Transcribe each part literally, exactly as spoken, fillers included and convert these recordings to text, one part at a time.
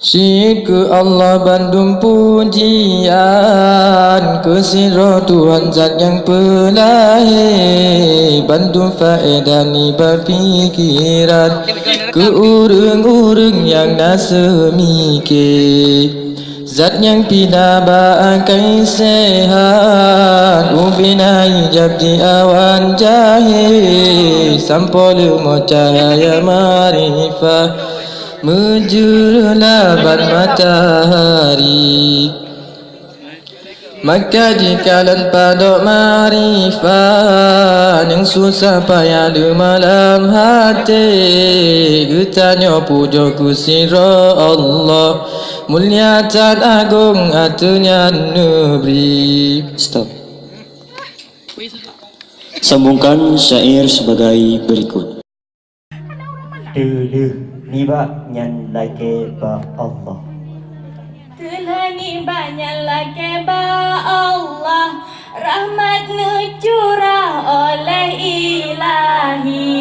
Syukur Allah bandum pujian, keu sidroe Tuhan zat nyang peulahé, bandum faédah nibak pikiran, keu ureuëng-ureuëng nyang na seumike. Zat nyang pih na bak akai seuhat, ubé na ijab di awan jahé, sampoe leumo cahya makrifah, meujeulah ban matahari. Maka jikalon padok makrifah, nyang susah payah leumo lam até, geutanyoe pujoe keu sidroe Allah. Mulia that agong ateueh nyan neubri. Stop. Sambungkan syair sebagai berikut. Teuleuh nibak nyan lakée bak Allah. Teuleuh nibak nyan lakée bak Allah, rahmat neucurah oleh Ilahi.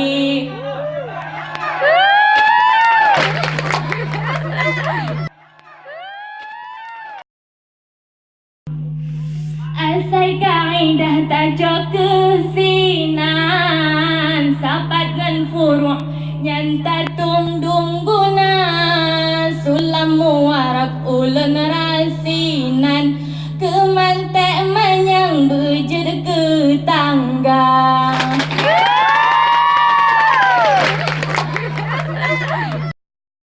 Asai kaidah tacok keu sinan, sapat ngon furu' nyan tatundong guna. Sulam muwarab ulôn rasinan, keu manték manyang beujeuet keu tangga.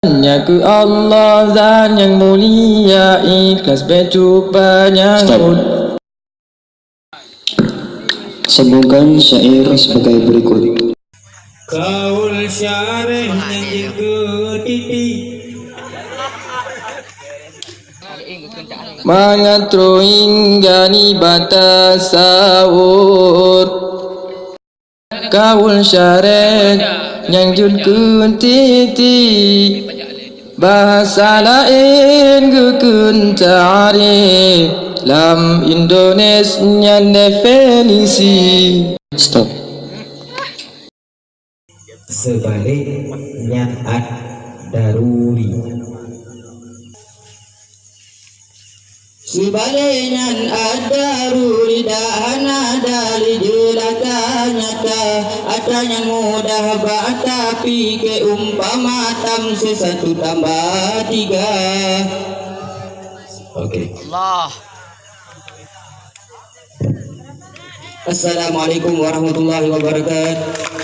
Nyan keuh Allah zat nyang mulia, ikhlas beucuba nyang Stop. Sambungkan syair sebagai berikut. Kaul syareh nyang jikeutiti. Mangat troh hingga nibak tasawuf. Kaul syareh nyang jeuet keu titi, bahasa laén geukheun ta'rif, lam Indonesia nyan definisi. Stop. Seubalek nyan ad-daruri. Seubalek nyan ad-daruri, dak hana dalil jeulaka nyata, atra nyang mudah bak tapike umpama tamsé satu tambah tiga. Oke. Allah. Assalamualaikum warahmatullahi wabarakatuh.